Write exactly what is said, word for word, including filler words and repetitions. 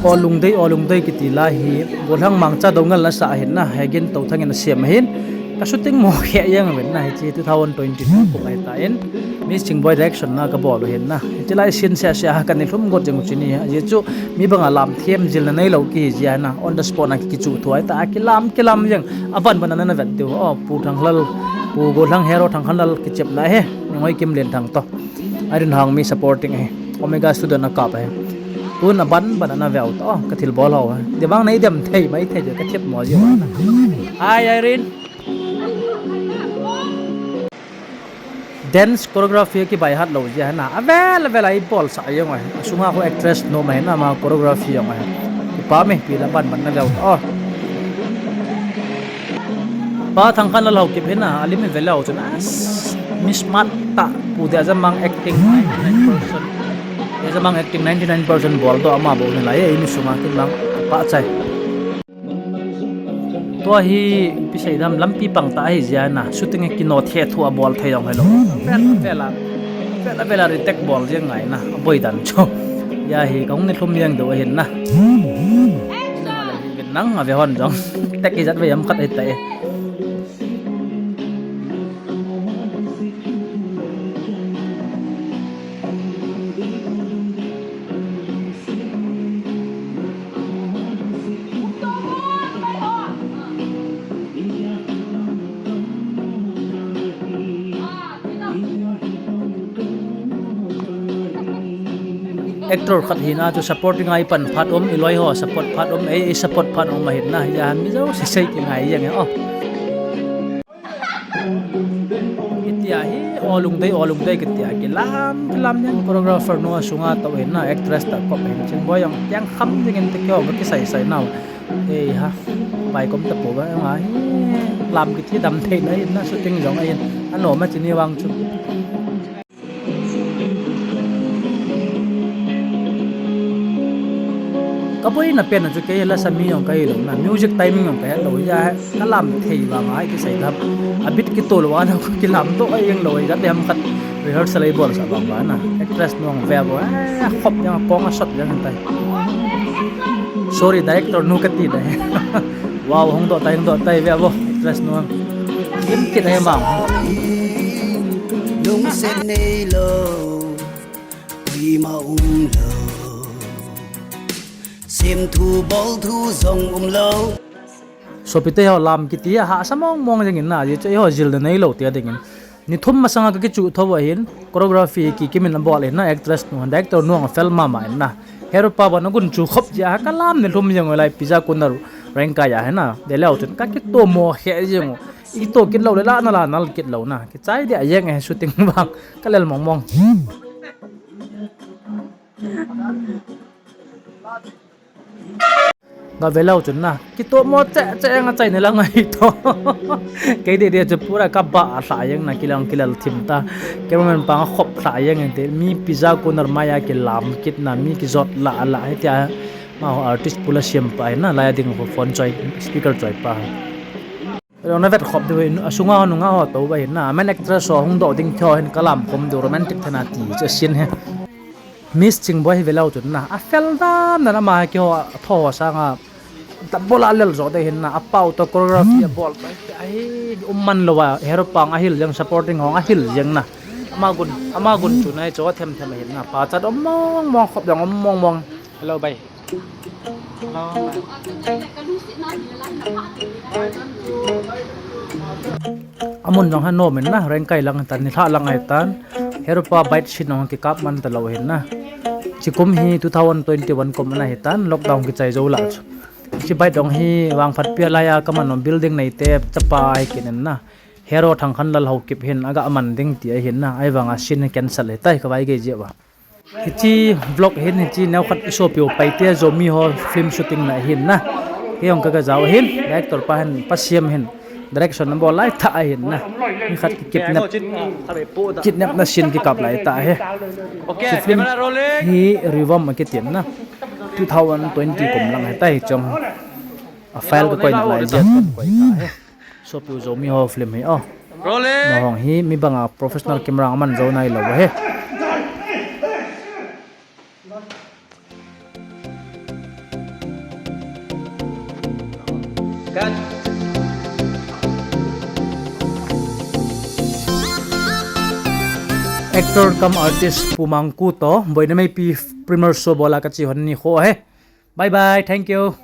O Lungdei, O Lungdei kiti la hi, Golhang Mangcha Doungel in asah ahin na, Hegin Touthang in asem ahin. Ka shooting mo khe jeng uvin na, hiche two thousand twenty-two kum ahitan. Miss Chingboi direction na kabol u ahin na. Hiche lai scene seh seh a kana lhum got jeng u chu ni, ajeh chu mi banga lam them jilna neilou kihi jeh a na, on the spot na kichu thua ahita, akilam, kilam jeng. Aban ban a nana vet diu. O, Pu Thanglal, Pu Golhang Hero Thangkhanlal kichepna ahi. Ningoi Kimlenthang toh. Irene Hangmi supporting ahi. Omega Studio na kap ahi. Tun aban ban a na veu ta. O, ka thilbol ho. Dei vang nei dem thei mai thei ka thep mo jeh. Hi, Irene. Dance choreography kibaihat lou jeh a na. Avel, avel a ibol sah jeng u ahi. Asunga khu actress nom ahi na, ama choreography jong ahi. Kipa mi, pi la ban ban na veu ta. O. Pa Thangkhanlal Haokip hi na, alim hi veleu chun, as, mi smart tah, Pu Dejamang acting ninety-nine percent. Dejamang acting ninety-nine percent bol doh ama bou hi lai, eimi sunga kin bang, pah chai. Tua hi, ipi sei dam, lampi pang tah ahi jeh a na, shooting hi kino the thu a bol thei jong hilou. Vel, vel a, vel a, vel a retake bol jeng ngai na, aboi dan chu. Hia hi, kahung nilhum jeng diu ahin na. Nang ave hon jong. Tek ijat ve jam khat ahi tai. Actor khat hina chu supporting a ipan phat um, iloi ho support phat um, ei, ei support phat um ahin na, hia mi jouse sei kingai jeng e o. Hitia hi, O Lungdei, O Lungdei kitia kilam, kilam jeng choreographer nu asunga tou ahin na, actress tah kop ahin, Chingboi jong kiang kham jeng in te keo, kisai sai nau. Ei ha, pai kom ta po ba, nga hi, lam kiti dam thei na, in na shooting jong ahin, anom a chini vang chu. Ka boina pen a chu kei la sami jong kahi lou na, music timing jong kahe lou, hia kalam thei vang a kisei dam. A beat kito lou a na kilam to a jeng lou, hia dem khat rehearsal a ibol sah vang ba na. Actress nu ve bo, eh, khop jeng, kong asot jeng tai. Sorry, director nu kati dai. Wow, hung doh tai, hung doh tai ve bo, actress nu. Kim kit ahi mang. Lungset neilou, koima umlou. Semthu bolthu jong umlou. Sopite ho, lam kiti a hahsa mong mong jeng in na, ajeh chu eiho jilna neilou tia ding in. Ni thum masanga ka kichu tho ahin, choreography kikim in abol ahin na, actress nu, director nu jong afel mama in na. Hero pa ban agun chu khop jeh a kalam nilhum jeng u lai, pizza corner Rengkai a hi na. Dei leu chun ka kitomo khe jeng u. Ito kit lou le la na la nal kit lou na. Kichai dia jeng e shooting vang. Ka lel mong mong. Ga ve leu chun na, kitomo cheh cheh jeng a, achaina lang ahi to. Kei dei dei chu pura ka ba lha jeng na, kilang kilel thim ta. Cameraman pa nga khop lha jeng te, mi pizza corner mai a kilam kit na, mi kijot la la, hitia. Amaho artist pu la siam pa ahi na, lai a ding ho phone choi, speaker choi pa. Jong na vet khop diu, asunga ho nungah ho tou ba ahi na, main actress ho hung doh ding thei ho hin kalam khom diu, romantic thei na ti chu asin he. Miss Chingboi hi ve leu chun na, afel dan dan, ama hi keiho, atho ho sanga, double a lel jo dei hin na, apao to choreography abol to, ahi, um man lou a, hero pa jong ahil jeng, supporting ho jong ahil jeng na. Ama gun, ama gun chu na, chu athem them ahin na, pachat um mong mong, khop jong um mong mong. Hello, bye. Amun jong ha nom in na, Rengkai lang tan, nilhah lang ahi tan. Hero pa bike sin jong kikap man talou ahin na. Hiche kum hi two thousand twenty-one kum ana hi tan, lockdown kichai jou lah chu. Hiche bike jong hi vangphat pia lai a kaman jong building neite chapa ahi kit in na. Hero Thangkhanlal Haokip hin aga man ding ti ahin na. Ahivanga sin hi cancel ahitai, ka vai gei jeh uva. Hiche vlog hin hiche neokhat isopiu Paite Zomi ho film shooting na ahin na. Kei jong ka, ka jao ahin, director pa hin, pa siam hin, direction abol lai tah ahin na. Mi khat ki kidnap, kidnap na scene kikap lai tah ahi. Hiche film hi Rivom akitin na. Two thousand twenty kum lang ahitai chong. A file ka koina lai jeh a koi tah ahi. Sopiu Zomi ho film hi o. Rolling. Mahong hi mi banga professional camera aman jou nailou ahi. Actor cum artist Pu Mangku toh boina meipi premiere show bola kache hon nikho ahi. Bye bye, thank you.